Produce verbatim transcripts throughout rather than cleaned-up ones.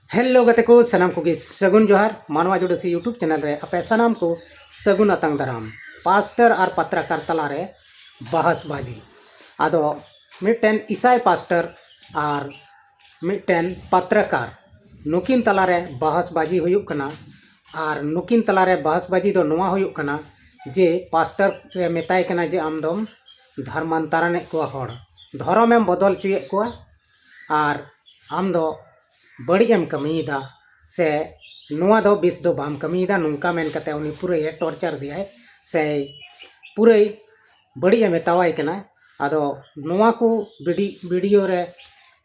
Hello ᱜᱟᱛᱮ ᱠᱚ, ᱥᱟᱱᱟᱢ ᱠᱚᱜᱮ ᱥᱟᱹᱜᱩᱱ ᱡᱚᱦᱟᱨ᱾ ᱢᱟᱱᱣᱟ ᱡᱩᱰᱟᱹᱥᱤ YouTube ᱪᱮᱱᱮᱞ ᱨᱮ ᱟᱯᱮ ᱥᱟᱱᱟᱢ ᱠᱚ ᱥᱟᱹᱜᱩᱱ ᱟᱛᱟᱝ ᱫᱟᱨᱟᱢ᱾ ᱯᱟᱥᱴᱟᱨ ᱟᱨ ᱯᱟᱛᱨᱟᱠᱟᱨ ᱛᱟᱞᱟᱨᱮ ᱵᱟᱦᱟᱥ ᱵᱟᱡᱤ᱾ ᱟᱫᱚ ᱢᱤᱫᱴᱮᱱ ᱤᱥᱟᱭ ᱯᱟᱥᱴᱟᱨ ᱟᱨ ᱢᱤᱫᱴᱮᱱ ᱯᱟᱛᱨᱟᱠᱟᱨ, ᱱᱩᱠᱤᱱ ᱛᱟᱞᱟᱨᱮ ᱵᱟᱦᱟᱥ ᱵᱟᱡᱤ ᱦᱩᱭᱩᱜ ᱠᱟᱱᱟ᱾ ᱟᱨ ᱱᱩᱠᱤᱱ ᱛᱟᱞᱟᱨᱮ ᱵᱟᱦᱟᱥ ᱵᱟᱡᱤ ᱫᱚ ᱱᱚᱣᱟ ᱦᱩᱭᱩᱜ ᱠᱟᱱᱟ ᱡᱮ ᱯᱟᱥᱴᱟᱨ ᱨᱮ ᱢᱮᱛᱟᱭ ᱠᱟᱱᱟ ᱡᱮ ᱟᱢ ᱫᱚᱢ ᱫᱷᱚᱨᱢᱟᱱᱛᱟᱨᱟᱱᱮᱫ ᱠᱚᱣᱟ ᱦᱚᱲ, ᱫᱷᱚᱨᱚᱢᱮᱢ ᱵᱚᱫᱚᱞ ᱦᱚᱪᱚᱭᱮᱫ ᱠᱚᱣᱟ ᱟᱨ ᱟᱢ ᱫᱚ ᱵᱟᱹᱲᱤᱡ ᱮᱢ ᱠᱟᱹᱢᱤᱭᱮᱫᱟ, ᱥᱮ ᱱᱚᱣᱟ ᱫᱚ ᱵᱮᱥ ᱫᱚ ᱵᱟᱢ ᱠᱟᱹᱢᱤᱭᱮᱫᱟ, ᱱᱚᱝᱠᱟ ᱢᱮᱱ ᱠᱟᱛᱮ ᱩᱱᱤ ᱯᱩᱨᱟᱹᱭ ᱴᱚᱨᱪᱟᱨ ᱫᱮᱭᱟᱭ, ᱥᱮ ᱯᱩᱨᱟᱹᱭ ᱵᱟᱹᱲᱤᱡ ᱮ ᱢᱮᱛᱟᱣᱟᱭ ᱠᱟᱱᱟ᱾ ᱟᱫᱚ ᱱᱚᱣᱟ ᱠᱚ ᱵᱤᱰᱤ-, ᱵᱷᱤᱰᱤᱭᱳ ᱨᱮ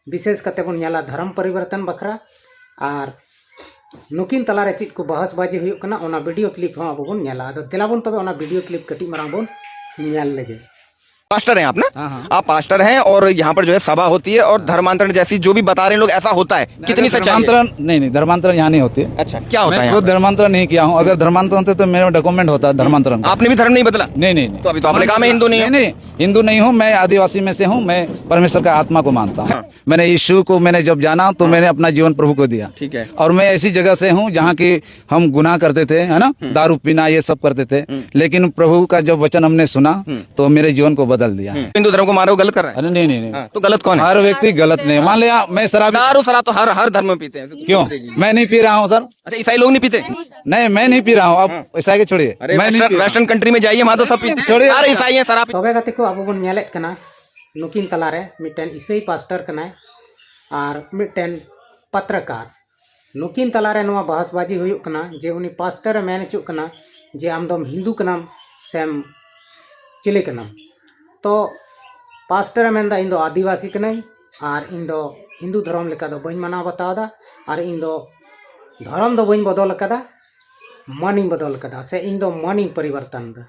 ᱵᱤᱥᱮᱥ ᱠᱟᱛᱮ ᱵᱚᱱ ᱧᱮᱞᱟ ᱫᱷᱚᱨᱚᱢ ᱯᱚᱨᱤᱵᱚᱨᱛᱚᱱ ᱵᱟᱠᱷᱨᱟ, ᱟᱨ ᱱᱩᱠᱤᱱ ᱛᱟᱞᱟᱨᱮ ᱪᱮᱫ ᱠᱚ ᱵᱟᱦᱟᱥ ᱵᱟᱡᱤ ᱦᱩᱭᱩᱜ ᱠᱟᱱᱟ, ᱚᱱᱟ ᱵᱷᱤᱰᱤᱭᱳ ᱠᱞᱤᱯ ᱦᱚᱸ ᱟᱵᱚ ᱵᱚᱱ ᱧᱮᱞᱟ᱾ ᱟᱫᱚ ᱫᱮᱞᱟ ᱵᱚᱱ ᱛᱚᱵᱮ ᱚᱱᱟ ᱵᱷᱤᱰᱤᱭᱳ ᱠᱞᱤᱯ ᱠᱟᱹᱴᱤᱡ ᱢᱟᱨᱟᱝ ᱵᱚᱱ ᱧᱮᱞ ᱞᱮᱜᱮ᱾ पास्टर हैं आप ना? हाँ, हाँ। आप पास्टर हैं और यहाँ पर जो है सभा होती है और धर्मांतरण जैसी जो भी बता रहे हैं लोग, ऐसा होता है, कितनी अरे, सच्चाई है? धर्मांतरण नहीं, नहीं, धर्मांतरण यहाँ नहीं होती है। अच्छा, क्या होता मैं है खुद यहाँ पे? धर्मांतरण नहीं किया हूँ। अगर धर्मांतरण होते तो मेरे में डॉक्यूमेंट होता धर्मांतरण का। आपने भी धर्म नहीं बदला? नहीं, नहीं, नहीं। तो अभी तो आपने कहा मैं हिंदू नहीं हूँ। नहीं, नहीं, हिंदू नहीं हूँ, मैं आदिवासी में से हूँ, मैं परमेश्वर का आत्मा को मानता हूँ। हाँ। मैंने यीशु को मैंने जब जाना तो मैंने अपना जीवन प्रभु को दिया। ठीक है। और मैं ऐसी जगह से हूँ जहाँ की हम गुनाह करते थे, है ना, दारू पीना, ये सब करते थे, लेकिन प्रभु का जब वचन हमने सुना तो मेरे जीवन को बदल दिया। हिंदू धर्म को मानो गलत कर रहा है। अरे नहीं, नहीं, नहीं। हाँ, तो गलत कौन है? हर व्यक्ति गलत नहीं है। मान लिया मैं शराबी दारू शराब तो हर हर धर्म में पीते हैं। क्यों? मैं नहीं पी रहा हूँ सर। अच्छा, ईसाई लोग नहीं पीते? नहीं, मैं नहीं पी रहा हूँ। आप ईसाई के छोड़िए, अरे, मैं नहीं पी रहा हूँ। वेस्टर्न कंट्री में जाइए, वहां तो सब पीते हैं। छोड़िए। अरे, ईसाई है, शराब पीते ᱛᱚᱵᱮ ᱜᱟᱛᱮ ᱠᱚ, ᱟᱵᱚ ᱵᱚᱱ ᱧᱮᱞᱮᱫ ᱠᱟᱱᱟ ᱱᱩᱠᱤᱱ ᱛᱟᱞᱟᱨᱮ ᱢᱤᱫᱴᱮᱱ ᱤᱥᱟᱹᱭ ᱯᱟᱥᱴᱟᱨ ᱠᱟᱱᱟᱭ ᱟᱨ ᱢᱤᱫᱴᱮᱱ ᱯᱟᱛᱨᱟᱠᱟᱨ᱾ ᱱᱩᱠᱤᱱ ᱛᱟᱞᱟᱨᱮ ᱱᱚᱣᱟ ᱵᱟᱦᱟᱥᱵᱟᱡᱤ ᱦᱩᱭᱩᱜ ᱠᱟᱱᱟ ᱡᱮ ᱩᱱᱤ ᱯᱟᱥᱴᱟᱨᱮ ᱢᱮᱱ ᱦᱚᱪᱚᱜ ᱠᱟᱱᱟ ᱡᱮ ᱟᱢ ᱫᱚᱢ ᱦᱤᱱᱫᱩ ᱠᱟᱱᱟᱢ ᱥᱮᱢ ᱪᱤᱞᱤ ᱠᱟᱱᱟᱢ᱾ ᱛᱚ ᱯᱟᱥᱴᱟᱨᱮ ᱢᱮᱱᱫᱟ, ᱤᱧ ᱫᱚ ᱟᱹᱫᱤᱵᱟᱹᱥᱤ ᱠᱟᱹᱱᱟᱹᱧ ᱟᱨ ᱤᱧ ᱫᱚ ᱦᱤᱱᱫᱩ ᱫᱷᱚᱨᱚᱢ ᱞᱮᱠᱟ ᱫᱚ ᱵᱟᱹᱧ ᱢᱟᱱᱟᱣ ᱵᱟᱛᱟᱣ ᱮᱫᱟ ᱟᱨ ᱤᱧ ᱫᱚ ᱫᱷᱚᱨᱚᱢ ᱫᱚ ᱵᱟᱹᱧ ᱵᱚᱫᱚᱞ ᱟᱠᱟᱫᱟ, ᱢᱟᱹᱱᱤᱧ ᱵᱚᱫᱚᱞ ᱟᱠᱟᱫᱟ ᱥᱮ ᱤᱧ ᱫᱚ ᱢᱟᱹᱱᱤᱧ ᱯᱚᱨᱤᱵᱚᱨᱛᱚᱱ ᱮᱫᱟ᱾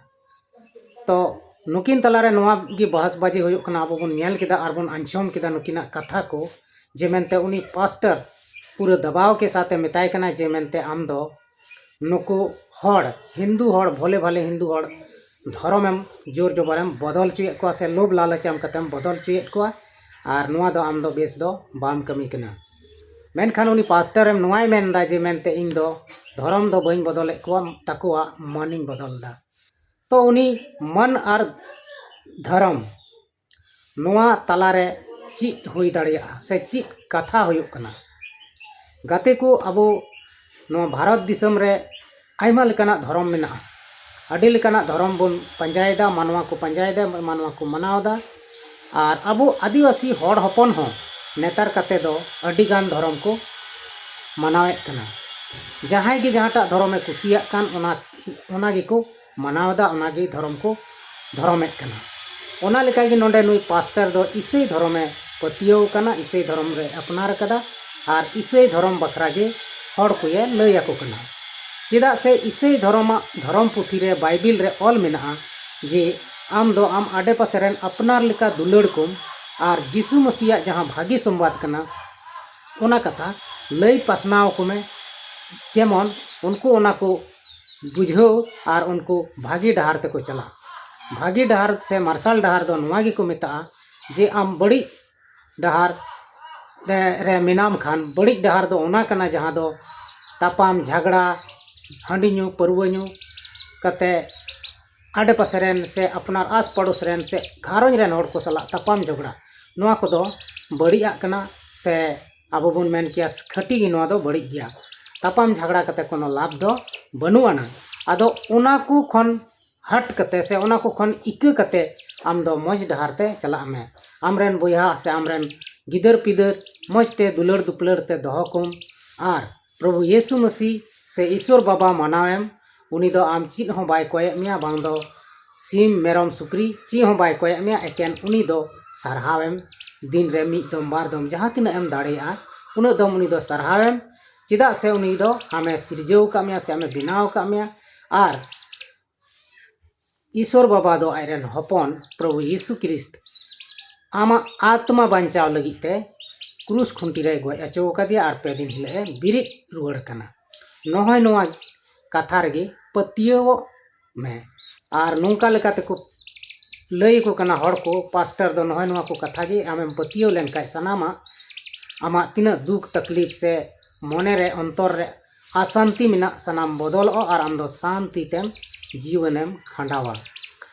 ᱛᱚ ᱱᱩᱠᱤᱱ ᱛᱟᱞᱟᱨᱮ ᱱᱚᱣᱟ ᱜᱮ ᱵᱟᱦᱟᱥᱵᱟᱡᱤ ᱦᱩᱭᱩᱜ ᱠᱟᱱᱟ᱾ ᱟᱵᱚ ᱵᱚᱱ ᱧᱮᱞ ᱠᱮᱫᱟ ᱟᱨ ᱵᱚᱱ ᱟᱸᱡᱚᱢ ᱠᱮᱫᱟ ᱱᱩᱠᱤᱱᱟᱜ ᱠᱟᱛᱷᱟ ᱠᱚ, ᱡᱮ ᱢᱮᱱᱛᱮ ᱩᱱᱤ ᱯᱟᱥᱴᱟᱨ ᱯᱩᱨᱟᱹ ᱫᱟᱵᱟᱣ ᱠᱮ ᱥᱟᱛᱮ ᱢᱮᱛᱟᱭ ᱠᱟᱱᱟ ᱡᱮ ᱢᱮᱱᱛᱮ ᱟᱢ ᱫᱚ ᱱᱩᱠᱩ ᱦᱚᱲ, ᱦᱤᱱᱫᱩ ᱦᱚᱲ, ᱵᱷᱳᱞᱮ ᱵᱷᱟᱞᱮ ᱦᱤᱱᱫᱩ ᱦᱚᱲ ᱫᱷᱚᱨᱚᱢᱮᱢ ᱡᱳᱨ ᱡᱚᱵᱚᱨᱮᱢ ᱵᱚᱫᱚᱞ ᱦᱚᱪᱚᱭᱮᱫ ᱠᱚᱣᱟ ᱥᱮ ᱞᱳᱵᱷ ᱞᱟᱞᱚᱪ ᱮᱢ ᱠᱟᱛᱮᱢ ᱵᱚᱫᱚᱞ ᱦᱚᱪᱚᱭᱮᱫ ᱠᱚᱣᱟ, ᱟᱨ ᱱᱚᱣᱟ ᱫᱚ ᱟᱢ ᱫᱚ ᱵᱮᱥ ᱫᱚ ᱵᱟᱢ ᱠᱟᱹᱢᱤ ᱠᱟᱱᱟ᱾ ᱢᱮᱱᱠᱷᱟᱱ ᱩᱱᱤ ᱯᱟᱥᱴᱟᱨᱮᱢ ᱱᱚᱣᱟᱭ ᱢᱮᱱᱫᱟ ᱡᱮ ᱢᱮᱱᱛᱮ ᱤᱧ ᱫᱚ ᱫᱷᱚᱨᱚᱢ ᱫᱚ ᱵᱟᱹᱧ ᱵᱚᱫᱚᱞᱮᱫ ᱠᱚᱣᱟ, ᱛᱟᱠᱚᱣᱟᱜ ᱢᱟᱹᱱᱤᱧ ᱵᱚᱫᱚᱞ ᱮᱫᱟ᱾ ᱛᱚ ᱩᱱᱤ ᱢᱟᱹᱱ ᱟᱨ ᱫᱷᱚᱨᱚᱢ, ᱱᱚᱣᱟ ᱛᱟᱞᱟᱨᱮ ᱪᱮᱫ ᱦᱩᱭ ᱫᱟᱲᱮᱭᱟᱜᱼᱟ ᱥᱮ ᱪᱮᱫ ᱠᱟᱛᱷᱟ ᱦᱩᱭᱩᱜ ᱠᱟᱱᱟ? ᱜᱟᱛᱮ ᱠᱚ, ᱟᱵᱚ ᱱᱚᱣᱟ ᱵᱷᱟᱨᱚᱛ ᱫᱤᱥᱚᱢ ᱨᱮ ᱟᱭᱢᱟ ᱞᱮᱠᱟᱱᱟᱜ ᱫᱷᱚᱨᱚᱢ ᱢᱮᱱᱟᱜᱼᱟ᱾ ᱟᱹᱰᱤ ᱞᱮᱠᱟᱱᱟᱜ ᱫᱷᱚᱨᱚᱢ ᱵᱚᱱ ᱯᱟᱸᱡᱟᱭᱮᱫᱟ, ᱢᱟᱱᱣᱟ ᱠᱚ ᱯᱟᱸᱡᱟᱭᱮᱫᱟ, ᱢᱟᱱᱣᱟ ᱠᱚ ᱢᱟᱱᱟᱣ ᱮᱫᱟ᱾ ᱟᱨ ᱟᱵᱚ ᱟᱹᱫᱤᱵᱟᱹᱥᱤ ᱦᱚᱲ ᱦᱚᱯᱚᱱ ᱦᱚᱸ ᱱᱮᱛᱟᱨ ᱠᱟᱛᱮ ᱫᱚ ᱟᱹᱰᱤᱜᱟᱱ ᱫᱷᱚᱨᱚᱢ ᱠᱚ ᱢᱟᱱᱟᱣᱮᱫ ᱠᱟᱱᱟ᱾ ᱡᱟᱦᱟᱸᱭ ᱜᱮ ᱡᱟᱦᱟᱸᱴᱟᱜ ᱫᱷᱚᱨᱚᱢᱮ ᱠᱩᱥᱤᱭᱟᱜ ᱠᱟᱱ, ᱚᱱᱟ ᱚᱱᱟ ᱜᱮᱠᱚ ᱢᱟᱱᱟᱣ ᱮᱫᱟ, ᱚᱱᱟ ᱜᱮ ᱫᱷᱚᱨᱚᱢ ᱠᱚ ᱫᱷᱚᱨᱚᱢᱮᱫ ᱠᱟᱱᱟ᱾ ᱚᱱᱟ ᱞᱮᱠᱟᱜᱮ ᱱᱚᱰᱮ ᱱᱩᱭ ᱯᱟᱥᱴᱟᱨ ᱫᱚ ᱤᱥᱟᱹᱭ ᱫᱷᱚᱨᱚᱢᱮ ᱯᱟᱹᱛᱭᱟᱹᱣ ᱠᱟᱱᱟ, ᱤᱥᱟᱹᱭ ᱫᱷᱚᱨᱚᱢ ᱨᱮ ᱟᱯᱱᱟᱨ ᱠᱟᱫᱟ ᱟᱨ ᱤᱥᱟᱹᱭ ᱫᱷᱚᱨᱚᱢ ᱵᱟᱠᱷᱨᱟ ᱜᱮ ᱦᱚᱲ ᱠᱚᱭᱮ ᱞᱟᱹᱭ ᱟᱠᱚ ᱠᱟᱱᱟ᱾ ᱪᱮᱫᱟᱜ ᱥᱮ ᱤᱥᱟᱹᱭ ᱫᱷᱚᱨᱚᱢᱟᱜ ᱫᱷᱚᱨᱚᱢ ᱯᱩᱛᱷᱤ ᱨᱮ, ᱵᱟᱭᱵᱤᱞ ᱨᱮ ᱚᱞ ᱢᱮᱱᱟᱜᱼᱟ ᱡᱮ ᱟᱢ ᱫᱚ ᱟᱢ ᱟᱰᱮᱯᱟᱥᱮ ᱨᱮᱱ ᱟᱯᱱᱟᱨ ᱞᱮᱠᱟ ᱫᱩᱞᱟᱹᱲ ᱠᱚᱢ, ᱟᱨ ᱡᱤᱥᱩ ᱢᱟᱹᱥᱤᱭᱟᱜ ᱡᱟᱦᱟᱸ ᱵᱷᱟᱹᱜᱤ ᱥᱚᱢᱵᱟᱫ ᱠᱟᱱᱟ, ᱚᱱᱟ ᱠᱟᱛᱷᱟ ᱞᱟᱹᱭ ᱯᱟᱥᱱᱟᱣ ᱠᱚᱢᱮ, ᱡᱮᱢᱚᱱ ᱩᱱᱠᱩ ᱚᱱᱟ ᱠᱚ ᱵᱩᱡᱷᱟᱹᱣ ᱟᱨ ᱩᱱᱠᱩ ᱵᱷᱟᱹᱜᱤ ᱰᱟᱦᱟᱨ ᱛᱮᱠᱚ ᱪᱟᱞᱟᱜ᱾ ᱵᱷᱟᱹᱜᱤ ᱰᱟᱦᱟᱨ ᱥᱮ ᱢᱟᱨᱥᱟᱞ ᱰᱟᱦᱟᱨ ᱫᱚ ᱱᱚᱣᱟ ᱜᱮᱠᱚ ᱢᱮᱛᱟᱜᱼᱟ ᱡᱮ ᱟᱢ ᱵᱟᱹᱲᱤᱡ ᱰᱟᱦᱟᱨ ᱨᱮ, ᱨᱮ ᱢᱮᱱᱟᱢ ᱠᱷᱟᱱ, ᱵᱟᱹᱲᱤᱡ ᱰᱟᱦᱟᱨ ᱫᱚ ᱚᱱᱟ ᱠᱟᱱᱟ ᱡᱟᱦᱟᱸ ᱫᱚ ᱛᱟᱯᱟᱢ, ᱡᱷᱟᱜᱽᱲᱟ, ᱦᱟᱺᱰᱤ ᱧᱩ, ᱯᱟᱹᱨᱣᱟᱹ ᱧᱩ ᱠᱟᱛᱮ ᱟᱰᱮᱯᱟᱥᱮ ᱨᱮᱱ ᱥᱮ ᱟᱯᱱᱟᱨ ᱟᱥ ᱯᱟᱲᱳᱥ ᱨᱮᱱ ᱥᱮ ᱜᱷᱟᱨᱚᱸᱡᱽ ᱨᱮᱱ ᱦᱚᱲ ᱠᱚ ᱥᱟᱞᱟᱜ ᱛᱟᱯᱟᱢ ᱡᱷᱚᱜᱽᱲᱟ, ᱱᱚᱣᱟ ᱠᱚᱫᱚ ᱵᱟᱹᱲᱤᱡᱟᱜ ᱠᱟᱱᱟ᱾ ᱥᱮ ᱟᱵᱚ ᱵᱚᱱ ᱢᱮᱱ ᱠᱮᱭᱟ ᱠᱷᱟᱹᱴᱤ ᱜᱮ ᱱᱚᱣᱟ ᱫᱚ ᱵᱟᱹᱲᱤᱡ ᱜᱮᱭᱟ᱾ ᱛᱟᱯᱟᱢ ᱡᱷᱟᱜᱽᱲᱟ ᱠᱟᱛᱮ ᱠᱳᱱᱳ ᱞᱟᱵᱷ ᱫᱚ ᱵᱟᱹᱱᱩᱜ ᱟᱱᱟ᱾ ᱟᱫᱚ ᱚᱱᱟ ᱠᱚ ᱠᱷᱚᱱ ᱦᱟᱹᱴ ᱠᱟᱛᱮ ᱥᱮ ᱚᱱᱟ ᱠᱚ ᱠᱷᱚᱱ ᱤᱠᱟᱹ ᱠᱟᱛᱮ ᱟᱢ ᱫᱚ ᱢᱚᱡᱽ ᱰᱟᱦᱟᱨ ᱛᱮ ᱪᱟᱞᱟᱜ ᱢᱮ᱾ ᱟᱢᱨᱮᱱ ᱵᱚᱭᱦᱟ ᱥᱮ ᱟᱢᱨᱮᱱ ᱜᱤᱫᱟᱹᱨ ᱯᱤᱫᱟᱹᱨ ᱢᱚᱡᱽ ᱛᱮ ᱫᱩᱞᱟᱹᱲ ᱫᱩᱯᱞᱟᱹᱲ ᱛᱮ ᱫᱚᱦᱚ ᱠᱚᱢ᱾ ᱟᱨ ᱯᱨᱚᱵᱷᱩ ᱭᱤᱥᱩ ᱢᱟᱹᱥᱤ ᱥᱮ ᱤᱥᱚᱨ ᱵᱟᱵᱟ ᱢᱟᱱᱟᱣᱮᱢ᱾ ᱩᱱᱤ ᱫᱚ ᱟᱢ ᱪᱮᱫ ᱦᱚᱸ ᱵᱟᱭ ᱠᱚᱭᱮᱫ ᱢᱮᱭᱟ, ᱵᱟᱝ ᱫᱚ ᱥᱤᱢ, ᱢᱮᱨᱚᱢ, ᱥᱩᱠᱨᱤ ᱪᱮᱫ ᱦᱚᱸ ᱵᱟᱭ ᱠᱚᱭᱮᱫ ᱢᱮᱭᱟ᱾ ᱮᱠᱮᱱ ᱩᱱᱤ ᱫᱚ ᱥᱟᱨᱦᱟᱣᱮᱢ᱾ ᱫᱤᱱ ᱨᱮ ᱢᱤᱫ ᱫᱚᱢ, ᱵᱟᱨ ᱫᱚᱢ, ᱡᱟᱦᱟᱸ ᱛᱤᱱᱟᱹᱜ ᱮᱢ ᱫᱟᱲᱮᱭᱟᱜᱼᱟ, ᱩᱱᱟᱹᱜ ᱫᱚᱢ ᱩᱱᱤ ᱫᱚ ᱥᱟᱨᱦᱟᱣᱮᱢ᱾ ᱪᱮᱫᱟᱜ ᱥᱮ ᱩᱱᱤ ᱫᱚ ᱟᱢᱮ ᱥᱤᱨᱡᱟᱹᱣ ᱟᱠᱟᱫ ᱢᱮᱭᱟ ᱥᱮ ᱟᱢᱮ ᱵᱮᱱᱟᱣ ᱟᱠᱟᱫ ᱢᱮᱭᱟ᱾ ᱟᱨ ᱤᱥᱚᱨ ᱵᱟᱵᱟ ᱫᱚ ᱟᱡᱨᱮᱱ ᱦᱚᱯᱚᱱ ᱯᱨᱚᱵᱷᱩ ᱭᱤᱥᱩ ᱠᱨᱤᱥᱴ ᱟᱢᱟᱜ ᱟᱛᱢᱟ ᱵᱟᱧᱪᱟᱣ ᱞᱟᱹᱜᱤᱫ ᱛᱮ ᱠᱨᱩᱥ ᱠᱷᱩᱱᱴᱤ ᱨᱮᱭ ᱜᱚᱡ ᱦᱚᱪᱚ ᱟᱠᱟᱫᱮᱭᱟ ᱟᱨ ᱯᱮ ᱫᱤᱱ ᱦᱤᱞᱳᱜ ᱮ ᱵᱮᱨᱮᱫ ᱨᱩᱣᱟᱹᱲ ᱠᱟᱱᱟ᱾ ᱱᱚᱜᱼᱚᱭ ᱱᱚᱣᱟ ᱠᱟᱛᱷᱟ ᱨᱮᱜᱮ ᱯᱟᱹᱛᱭᱟᱹᱣᱚᱜ ᱢᱮ᱾ ᱟᱨ ᱱᱚᱝᱠᱟ ᱞᱮᱠᱟ ᱛᱮᱠᱚ ᱞᱟᱹᱭ ᱟᱠᱚ ᱠᱟᱱᱟ ᱦᱚᱲ ᱠᱚ, ᱯᱟᱥᱴᱟᱨ ᱫᱚ ᱱᱚᱜᱼᱚᱭ ᱱᱚᱣᱟ ᱠᱚ ᱠᱟᱛᱷᱟ ᱜᱮ ᱟᱢᱮᱢ ᱯᱟᱹᱛᱭᱟᱹᱣ ᱞᱮᱱᱠᱷᱟᱡ ᱥᱟᱱᱟᱢᱟᱜ ᱟᱢᱟᱜ ᱛᱤᱱᱟᱹᱜ ᱫᱩᱠ ᱛᱟᱠᱞᱤᱯ ᱥᱮ ᱢᱚᱱᱮ ᱨᱮ, ᱚᱱᱛᱚᱨ ᱨᱮ ᱟᱥᱟᱱᱛᱤ ᱢᱮᱱᱟᱜ, ᱥᱟᱱᱟᱢ ᱵᱚᱫᱚᱞᱚᱜᱼᱟ ᱟᱨ ᱟᱢ ᱫᱚ ᱥᱟᱱᱛᱤ ᱛᱮᱢ ᱡᱤᱭᱚᱱᱮᱢ ᱠᱷᱟᱸᱰᱟᱣᱟ᱾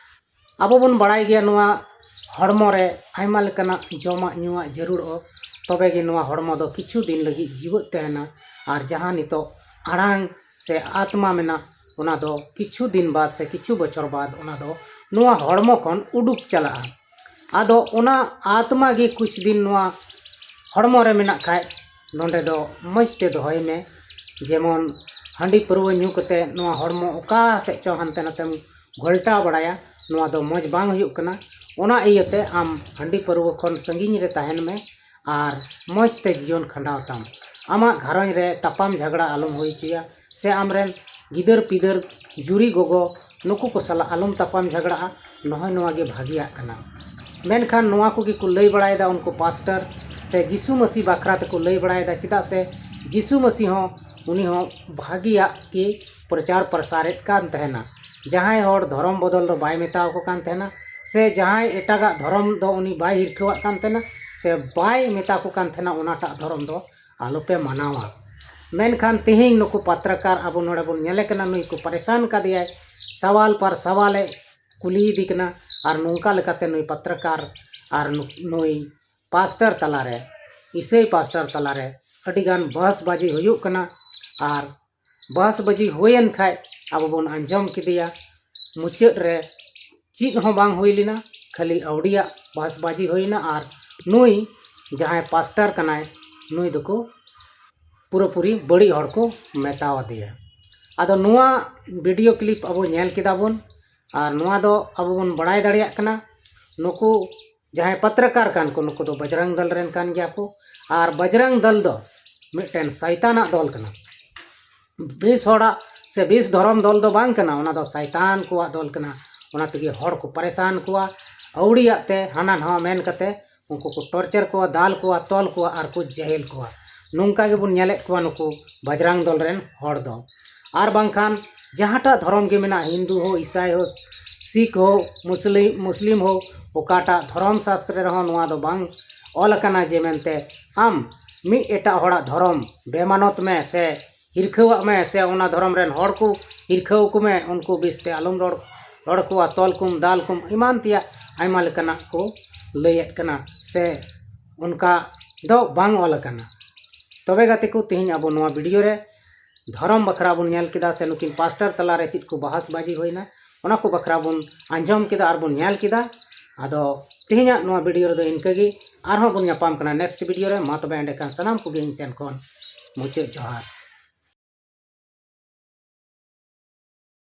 ᱟᱵᱚ ᱵᱚᱱ ᱵᱟᱲᱟᱭ ᱜᱮᱭᱟ, ᱱᱚᱣᱟ ᱦᱚᱲᱢᱚ ᱨᱮ ᱟᱭᱢᱟ ᱞᱮᱠᱟᱱᱟᱜ ᱡᱚᱢᱟᱜ ᱧᱩᱣᱟᱜ ᱡᱟᱹᱨᱩᱲᱚᱜᱼᱟ, ᱛᱚᱵᱮ ᱜᱮ ᱱᱚᱣᱟ ᱦᱚᱲᱢᱚ ᱫᱚ ᱠᱤᱪᱷᱩ ᱫᱤᱱ ᱞᱟᱹᱜᱤᱫ ᱡᱤᱣᱮᱫ ᱛᱟᱦᱮᱱᱟ᱾ ᱟᱨ ᱡᱟᱦᱟᱸ ᱱᱤᱛᱚᱜ ᱟᱲᱟᱝ ᱥᱮ ᱟᱛᱢᱟ ᱢᱮᱱᱟᱜ, ᱚᱱᱟ ᱫᱚ ᱠᱤᱪᱷᱩ ᱫᱤᱱ ᱵᱟᱫ ᱥᱮ ᱠᱤᱪᱷᱩ ᱵᱚᱪᱷᱚᱨ ᱵᱟᱫ ᱚᱱᱟ ᱫᱚ ᱱᱚᱣᱟ ᱦᱚᱲᱢᱚ ᱠᱷᱚᱱ ᱩᱰᱩᱠ ᱪᱟᱞᱟᱜᱼᱟ᱾ ᱟᱫᱚ ᱚᱱᱟ ᱟᱛᱢᱟ ᱜᱮ ᱠᱩᱪ ᱫᱤᱱ ᱱᱚᱣᱟ ᱦᱚᱲᱢᱚ ᱨᱮ ᱢᱮᱱᱟᱜ ᱠᱷᱟᱡ, ᱱᱚᱰᱮ ᱫᱚ ᱢᱚᱡᱽ ᱛᱮ ᱫᱚᱦᱚᱭ ᱢᱮ᱾ ᱡᱮᱢᱚᱱ ᱦᱟᱺᱰᱤ ᱯᱟᱹᱨᱣᱟᱹ ᱧᱩ ᱠᱟᱛᱮ ᱱᱚᱣᱟ ᱦᱚᱲᱢᱚ ᱚᱠᱟ ᱥᱮᱫ ᱪᱚ ᱦᱟᱱᱛᱮ ᱱᱟᱛᱮᱢ ᱜᱷᱚᱞᱴᱟᱣ ᱵᱟᱲᱟᱭᱟ, ᱱᱚᱣᱟ ᱫᱚ ᱢᱚᱡᱽ ᱵᱟᱝ ᱦᱩᱭᱩᱜ ᱠᱟᱱᱟ᱾ ᱚᱱᱟ ᱤᱭᱟᱹᱛᱮ ᱟᱢ ᱦᱟᱺᱰᱤ ᱯᱟᱹᱨᱣᱟᱹ ᱠᱷᱚᱱ ᱥᱟᱺᱜᱤᱧ ᱨᱮ ᱛᱟᱦᱮᱱ ᱢᱮ ᱟᱨ ᱢᱚᱡᱽ ᱛᱮ ᱡᱤᱭᱚᱱ ᱠᱷᱟᱸᱰᱟᱣ ᱛᱟᱢ᱾ ᱟᱢᱟᱜ ᱜᱷᱟᱨᱚᱸᱡᱽ ᱨᱮ ᱛᱟᱯᱟᱢ ᱡᱷᱟᱜᱽᱲᱟ ᱟᱞᱚᱢ ᱦᱩᱭ ᱦᱚᱪᱚᱭᱟ, ᱥᱮ ᱟᱢᱨᱮᱱ ᱜᱤᱫᱟᱹᱨ ᱯᱤᱫᱟᱹᱨ, ᱡᱩᱨᱤ ᱜᱚᱜᱚ, ᱱᱩᱠᱩ ᱠᱚ ᱥᱟᱞᱟᱜ ᱟᱞᱚᱢ ᱛᱟᱯᱟᱢ ᱡᱷᱟᱜᱽᱲᱟᱜᱼᱟ᱾ ᱱᱚᱜᱼᱚᱭ ᱱᱚᱣᱟ ᱜᱮ ᱵᱷᱟᱹᱜᱤᱭᱟᱜ ᱠᱟᱱᱟ᱾ ᱢᱮᱱᱠᱷᱟᱱ ᱱᱚᱣᱟ ᱠᱚᱜᱮ ᱠᱚ ᱞᱟᱹᱭ ᱵᱟᱲᱟᱭᱮᱫᱟ ᱩᱱᱠᱩ ᱯᱟᱥᱴᱚᱨ ᱥᱮ ᱡᱤᱥᱩ ᱢᱟᱹᱥᱤ ᱵᱟᱠᱷᱨᱟ ᱛᱮᱠᱚ ᱞᱟᱹᱭ ᱵᱟᱲᱟᱭᱮᱫᱟ, ᱪᱮᱫᱟᱜ ᱥᱮ ᱡᱤᱥᱩ ᱢᱟᱹᱥᱤ ᱦᱚᱸ, ᱩᱱᱤ ᱦᱚᱸ ᱵᱷᱟᱹᱜᱤᱭᱟᱜ ᱜᱮ ᱯᱨᱚᱪᱟᱨ ᱯᱨᱚᱥᱟᱨᱮᱫ ᱠᱟᱱ ᱛᱟᱦᱮᱱᱟ᱾ ᱡᱟᱦᱟᱸᱭ ᱦᱚᱲ ᱫᱷᱚᱨᱚᱢ ᱵᱚᱫᱚᱞ ᱫᱚ ᱵᱟᱭ ᱢᱮᱛᱟᱣ ᱠᱚ ᱠᱟᱱ ᱛᱟᱦᱮᱱᱟ, ᱥᱮ ᱡᱟᱦᱟᱸᱭ ᱮᱴᱟᱜᱟᱜ ᱫᱷᱚᱨᱚᱢ ᱫᱚ ᱩᱱᱤ ᱵᱟᱭ ᱦᱤᱨᱠᱷᱟᱹᱣᱟᱜ ᱠᱟᱱ ᱛᱟᱦᱮᱱᱟ, ᱥᱮ ᱵᱟᱭ ᱢᱮᱛᱟ ᱠᱚ ᱠᱟᱱ ᱛᱟᱦᱮᱱᱟ ᱚᱱᱟᱴᱟᱜ ᱫᱷᱚᱨᱚᱢ ᱫᱚ ᱟᱞᱚᱯᱮ ᱢᱟᱱᱟᱣᱟ᱾ ᱢᱮᱱᱠᱷᱟᱱ ᱛᱮᱦᱮᱧ ᱱᱩᱠᱩ ᱯᱟᱛᱨᱟᱠᱟᱨ ᱟᱵᱚ ᱱᱚᱰᱮ ᱵᱚᱱ ᱧᱮᱞᱮ ᱠᱟᱱᱟ, ᱱᱩᱭ ᱠᱚ ᱯᱟᱨᱮᱥᱟᱱ ᱠᱟᱫᱮᱭᱟᱭ, ᱥᱟᱣᱟᱞ ᱯᱟᱨ ᱥᱟᱣᱟᱞᱮ ᱠᱩᱞᱤᱭᱮᱫᱮ ᱠᱟᱱᱟ᱾ ᱟᱨ ᱱᱚᱝᱠᱟ ᱞᱮᱠᱟᱛᱮ ᱱᱩᱭ ᱯᱟᱛᱨᱟᱠᱟᱨ ᱟᱨ ᱱᱩ-, ᱱᱩᱭ ᱯᱟᱥᱴᱚᱨ ᱛᱟᱞᱟᱨᱮ, ᱤᱥᱟᱹᱭ ᱯᱟᱥᱴᱚᱨ ᱛᱟᱞᱟᱨᱮ ᱟᱹᱰᱤᱜᱟᱱ ᱵᱟᱦᱥᱵᱟᱡᱤ ᱦᱩᱭᱩᱜ ᱠᱟᱱᱟ᱾ ᱟᱨ ᱵᱟᱦᱥᱵᱟᱡᱤ ᱦᱩᱭᱮᱱ ᱠᱷᱟᱡ ᱟᱵᱚ ᱵᱚᱱ ᱟᱸᱡᱚᱢ ᱠᱮᱫᱮᱭᱟ, ᱢᱩᱪᱟᱹᱫ ᱨᱮ ᱪᱮᱫ ᱦᱚᱸ ᱵᱟᱝ ᱦᱩᱭ ᱞᱮᱱᱟ, ᱠᱷᱟᱹᱞᱤ ᱟᱹᱣᱲᱤᱭᱟᱜ ᱵᱟᱦᱥᱵᱟᱡᱤ ᱦᱩᱭᱱᱟ᱾ ᱟᱨ ᱱᱩᱭ ᱡᱟᱦᱟᱸᱭ ᱯᱟᱥᱴᱚᱨ ᱠᱟᱱᱟᱭ, ᱱᱩᱭ ᱫᱚᱠᱚ ᱯᱩᱨᱟᱹᱯᱩᱨᱤ ᱵᱟᱹᱲᱤᱡ ᱦᱚᱲ ᱠᱚ ᱢᱮᱛᱟᱣ ᱟᱫᱮᱭᱟ᱾ ᱟᱫᱚ ᱱᱚᱣᱟ ᱵᱷᱤᱰᱤᱭᱳ ᱠᱞᱤᱯ ᱟᱵᱚ ᱧᱮᱞ ᱠᱮᱫᱟ ᱵᱚᱱ, ᱟᱨ ᱱᱚᱣᱟ ᱫᱚ ᱟᱵᱚ ᱵᱚᱱ ᱵᱟᱲᱟᱭ ᱫᱟᱲᱮᱭᱟᱜ ᱠᱟᱱᱟ, ᱱᱩᱠᱩ ᱡᱟᱦᱟᱸᱭ ᱯᱟᱛᱨᱟᱠᱟᱨ ᱠᱟᱱ ᱠᱚ, ᱱᱩᱠᱩ ᱫᱚ ᱵᱟᱡᱽᱨᱟᱝ ᱫᱚᱞ ᱨᱮᱱ ᱠᱟᱱ ᱜᱮᱭᱟ ᱠᱚ᱾ ᱟᱨ ᱵᱟᱡᱽᱨᱟᱝ ᱫᱚᱞ ᱫᱚ ᱢᱤᱫᱴᱮᱱ ᱥᱟᱭᱛᱟᱱᱟᱜ ᱫᱚᱞ ᱠᱟᱱᱟ᱾ ᱵᱮᱥ ᱦᱚᱲᱟᱜ ᱥᱮ ᱵᱮᱥ ᱫᱷᱚᱨᱚᱢ ᱫᱚᱞ ᱫᱚ ᱵᱟᱝ ᱠᱟᱱᱟ, ᱚᱱᱟ ᱫᱚ ᱥᱟᱭᱛᱟᱱ ᱠᱚᱣᱟᱜ ᱫᱚᱞ ᱠᱟᱱᱟ᱾ ᱚᱱᱟ ᱛᱮᱜᱮ ᱦᱚᱲ ᱠᱚ ᱯᱟᱨᱮᱥᱟᱱ ᱠᱚᱣᱟ, ᱟᱹᱣᱲᱤᱭᱟᱜ ᱛᱮ ᱦᱟᱱᱟ ᱱᱟᱣᱟ ᱢᱮᱱ ᱠᱟᱛᱮ ᱩᱱᱠᱩ ᱠᱚ ᱴᱚᱨᱪᱟᱨ ᱠᱚᱣᱟ, ᱫᱟᱞ ᱠᱚᱣᱟ, ᱛᱚᱞ ᱠᱚᱣᱟ ᱟᱨ ᱠᱚ ᱡᱮᱦᱮᱞ ᱠᱚᱣᱟ᱾ ᱱᱚᱝᱠᱟ ᱜᱮᱵᱚᱱ ᱧᱮᱞᱮᱫ ᱠᱚᱣᱟ ᱱᱩᱠᱩ ᱵᱟᱡᱽᱨᱟᱝ ᱫᱚᱞ ᱨᱮᱱ ᱦᱚᱲ ᱫᱚ᱾ ᱟᱨ ᱵᱟᱝᱠᱷᱟᱱ ᱡᱟᱦᱟᱸᱴᱟᱜ ᱫᱷᱚᱨᱚᱢ ᱜᱮ ᱢᱮᱱᱟᱜ, ᱦᱤᱱᱫᱩ ᱦᱳ, ᱤᱥᱟᱭ ᱦᱳ, ᱥᱤᱠᱷ ᱦᱳ, ᱢᱩᱥᱞᱤᱢ, ᱢᱩᱥᱞᱤᱢ ᱦᱳ, ᱚᱠᱟᱴᱟᱜ ᱫᱷᱚᱨᱚᱢ ᱥᱟᱥᱛᱨᱮ ᱨᱮᱦᱚᱸ ᱱᱚᱣᱟ ᱫᱚ ᱵᱟᱝ ᱚᱞ ᱟᱠᱟᱱᱟ ᱡᱮ ᱢᱮᱱᱛᱮ ᱟᱢ ᱢᱤᱫ ᱮᱴᱟᱜ ᱦᱚᱲᱟᱜ ᱫᱷᱚᱨᱚᱢ ᱵᱮᱢᱟᱱᱚᱛ ᱢᱮ ᱥᱮ ᱦᱤᱨᱠᱷᱟᱹᱣᱟᱜ ᱢᱮ ᱥᱮ ᱚᱱᱟ ᱫᱷᱚᱨᱚᱢ ᱨᱮᱱ ᱦᱚᱲ ᱠᱚ ᱦᱤᱨᱠᱷᱟᱹᱣ ᱠᱚ ᱢᱮ, ᱩᱱᱠᱩ ᱵᱮᱥᱛᱮ ᱟᱞᱚᱢ ᱨᱚᱲ, ᱨᱚᱲ ᱠᱚᱣᱟ, ᱛᱚᱞ ᱠᱚᱢ, ᱫᱟᱞ ᱠᱚᱢ, ᱮᱢᱟᱱ ᱛᱮᱭᱟᱜ ᱟᱭᱢᱟ ᱞᱮᱠᱟᱱᱟᱜ ᱠᱚ ᱞᱟᱹᱭᱮᱫ ᱠᱟᱱᱟ ᱥᱮ ᱚᱱᱠᱟ ᱫᱚ ᱵᱟᱝ ᱚᱞ ᱟᱠᱟᱱᱟ᱾ ᱛᱚᱵᱮ ᱜᱟᱛᱮ ᱠᱚ, ᱛᱮᱦᱮᱧ ᱟᱵᱚ ᱱᱚᱣᱟ video ᱨᱮ ᱫᱷᱚᱨᱚᱢ ᱵᱟᱠᱷᱨᱟ ᱵᱚᱱ ᱧᱮᱞ ᱠᱮᱫᱟ ᱥᱮ ᱱᱩᱠᱤᱱ ᱯᱟᱥᱴᱚᱨ ᱛᱟᱞᱟᱨᱮ ᱪᱮᱫ ᱠᱚ ᱵᱟᱦᱟᱥ ᱵᱟᱡᱤ ᱦᱩᱭᱱᱟ, ᱚᱱᱟ ᱠᱚ ᱵᱟᱠᱷᱨᱟ ᱵᱚᱱ ᱟᱸᱡᱚᱢ ᱠᱮᱫᱟ ᱟᱨ ᱵᱚᱱ ᱧᱮᱞ ᱠᱮᱫᱟ᱾ ᱟᱫᱚ ᱛᱮᱦᱮᱧᱟᱜ ᱱᱚᱣᱟ video ᱨᱮᱫᱚ ᱤᱱᱠᱟᱹ ᱜᱮ, ᱟᱨᱦᱚᱸ ᱵᱚᱱ ᱧᱟᱯᱟᱢ ᱠᱟᱱᱟ next video ᱨᱮ᱾ ᱢᱟ ᱛᱚᱵᱮ ᱮᱸᱰᱮᱠᱷᱟᱱ ᱥᱟᱱᱟᱢ ᱠᱚᱜᱮ ᱤᱧ ᱥᱮᱱ ᱠᱷᱚᱱ ᱢᱩᱪᱟᱹᱫ ᱡᱚᱦᱟᱨ᱾